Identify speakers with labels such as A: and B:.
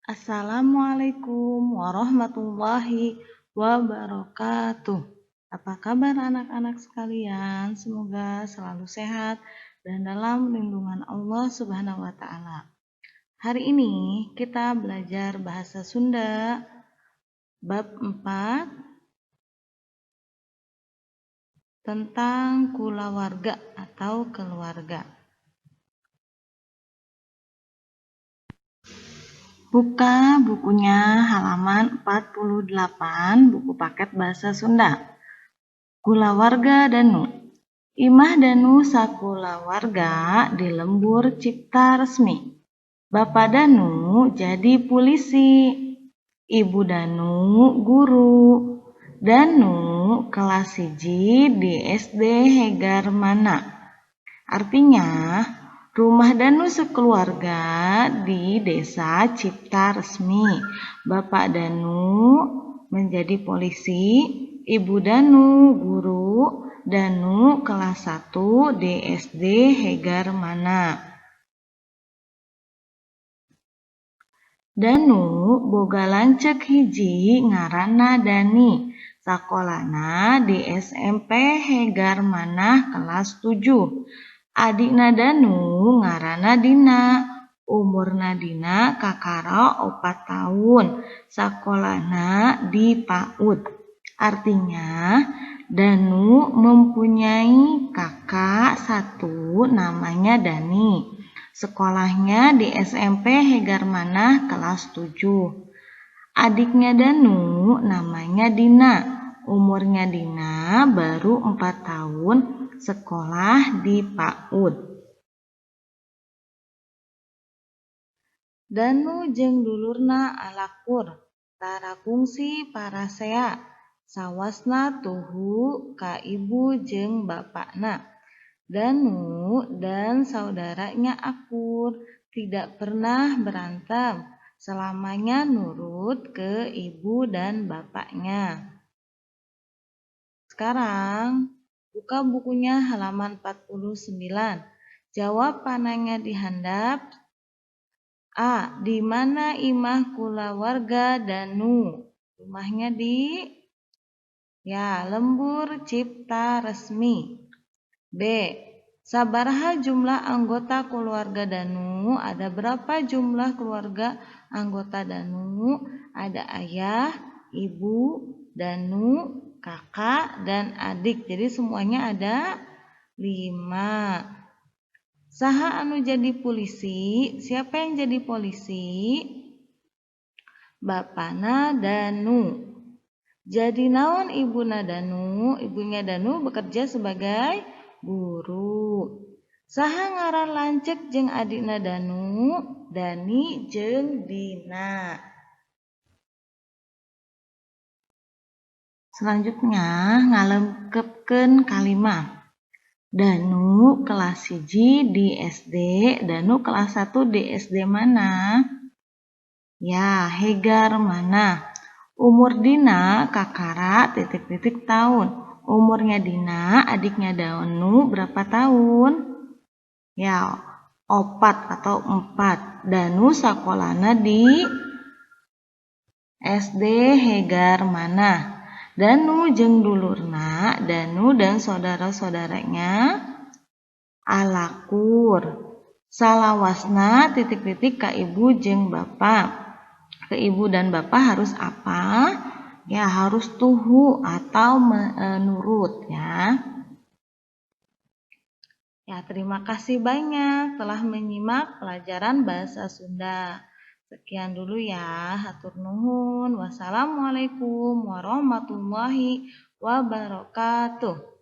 A: Assalamualaikum warahmatullahi wabarakatuh. Apa kabar anak-anak sekalian? Semoga selalu sehat dan dalam lindungan Allah Subhanahu wa Ta'ala. Hari ini kita belajar bahasa Sunda bab 4 tentang kulawarga atau keluarga. Buka bukunya halaman 48, buku paket bahasa Sunda. Kulawarga Danu. Imah Danu sakulawarga di lembur Cipta Resmi. Bapak Danu jadi polisi, Ibu Danu guru, Danu kelas 1 di SD Hegarmana. Artinya, rumah Danu sekeluarga di desa Cipta Resmi. Bapak Danu menjadi polisi, Ibu Danu guru, Danu kelas 1 di SD Hegarmana. Danu boga lanceuk hiji ngaranna Dani, sakolana di SMP Hegarmanah kelas 7. Adikna Danu ngaranna Dina, umurna Dina kakara 4 tahun, sakolana di PAUD. Artinya, Danu mempunyai kakak satu namanya Dani. Sekolahnya di SMP Hegarmanah kelas 7. Adiknya Danu namanya Dina, umurnya Dina baru 4 tahun, sekolah di PAUD. Danu jeung dulurna alakur, tara kungsi parasea, sawasna tuhu ka ibu jeung bapakna. Danu dan saudaranya akur, tidak pernah berantem, selamanya nurut ke ibu dan bapaknya. Sekarang buka bukunya halaman 49. Jawab pananya di handap. A. Di mana imah kulawarga Danu? Rumahnya di ya, Lembur Cipta Resmi. B. Sabaraha jumlah anggota keluarga Danu? Ada berapa jumlah keluarga anggota Danu? Ada ayah, ibu, Danu, kakak, dan adik. Jadi semuanya ada 5. Saha anu jadi polisi? Siapa yang jadi polisi? Bapana Danu. Jadi naon ibuna Danu? Ibunya Danu bekerja sebagai guru. Saha ngaran lanceuk jeung adikna Danu? Dani jeung Dina. Selanjutnya ngalengkepkeun kalimat. Danu kelas 1 di SD, Danu kelas 1 di SD mana? Ya, Hegarmana. Umur Dina kakara titik-titik tahun. Umurnya Dina, adiknya Danu berapa tahun? Ya, 4 atau 4. Danu sakolana di SD Hegarmana. Danu jeung dulurna, Danu dan saudara-saudaranya alakur. Salawasna titik-titik ka ibu jeung bapak. Ke ibu dan bapak harus apa? Ya, harus tuhu atau menurut ya. Ya, terima kasih banyak telah menyimak pelajaran bahasa Sunda. Sekian dulu ya, hatur nuhun. Wassalamualaikum warahmatullahi wabarakatuh.